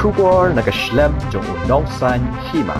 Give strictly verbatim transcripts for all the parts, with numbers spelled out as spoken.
Khubor na ka shlem jong u nongsan hima.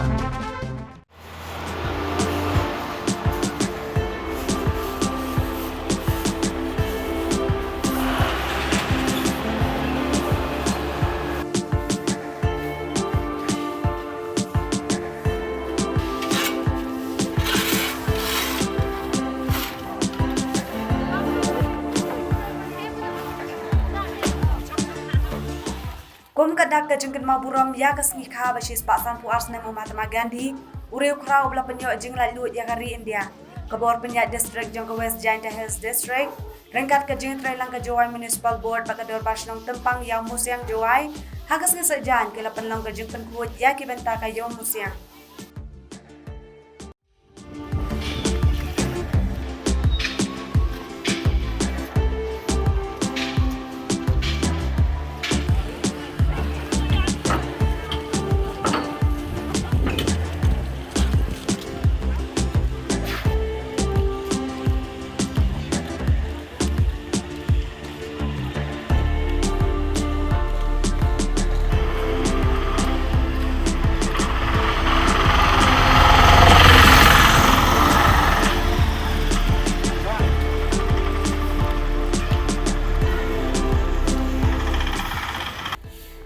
Kum ka dak ka jingkynmaw burom ïa ka sngi kha ba shispah sanphew ar snem u Mahatma Gandhi, u riewkhraw uba la pynïoh jinglaitluid ïa ka ri India, ka bor pynïaid district jong ka West Jaintia Hills District ryngkat ka jingtrei lang ka Jowai Municipal Board bad ka Dorbar Shnong Tympang Ïawmusiang Jowai, ha ka sngi Saitjaiñ ki la pynlong ka jingpynkhuid ïa ki bynta ka Ïawmusiang.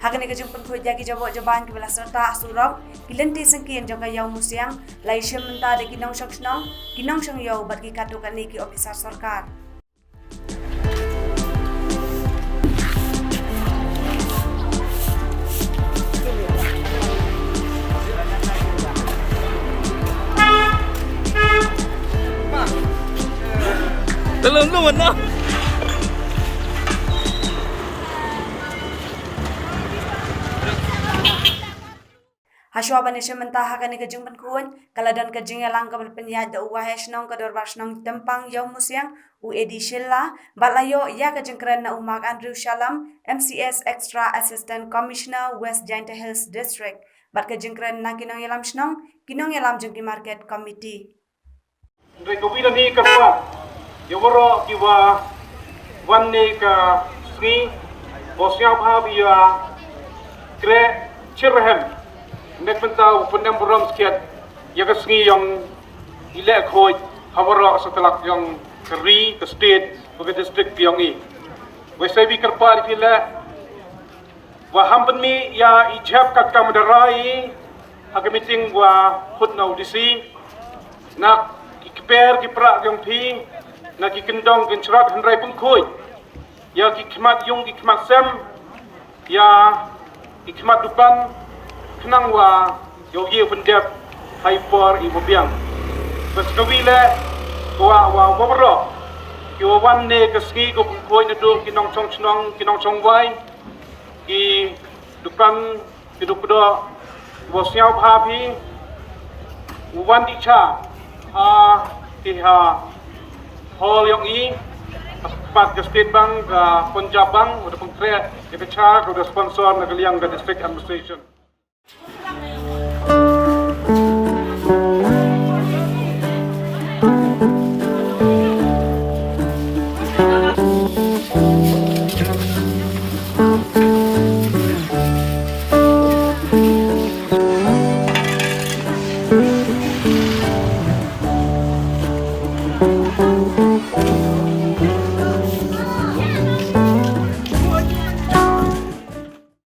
Ha kane ka jingpynkhuid ïa ki jaboh jaban kiba la syrta ha surok, ki lynti syngkien jong ka Ïawmusiang, la ïashim bynta da ki nongshong shnong, ki nongshong ïew bad ki katto katne ki ophisar sorkar. Dalam tu mana? Hashwa ban ïashim bynta ha kane ka jingpynkhuid, ka la don ka jingïalang kaba la pynïaid da u Waheh Shnong ka Dorbar Shnong Tympang Ïawmusiang, u A D Shylla, bad la ïoh ïa ka jingkren na u Mark Andrew Shallam, M C S Extra Assistant Commissioner West Jaintia Hills District, bad ka jingkren na ki nongïalam shnong, ki nongïalam jong ki Market Committee. Hynrei ka wi na hi ka kwah ïa waroh ki wa wan ne ka sngi, ba sngewbha ba ïa kre chirhem. Nek mynta u pyndem burom skhet ïa ka sngi yong i leh khoj ha waroh satlak yong ka ri, ka state, bad ka district yong i. Wei sai bi kyrpad ïa phi leh wa ham pynmih ïa i jhep katkam da rai ha ka meeting wa khut na u D C, na ki kper ki prah jong phi, na ki kyndong kynshrot, hynrei pynkhuid ïa ki khmat yung ki khmat sem, ïa ki khmat dukan, khnang wa ïoh ïa pyndep ha i por i wa biang. Bad sa ka wi leh, wa wa wa waroh ki wa wan ne ka sngi, ko pynkhuid naduh ki nongshong shnong, ki nongshong wai, ki dukan, ki dukdoh, wa sngewbha phi u wan dih cha ha ki ha hall yong i, pat ka State Bank, ka Punjab Bank, u da pynkhreh ïa ka cha, u da sponsor na ka liang ka District Administration.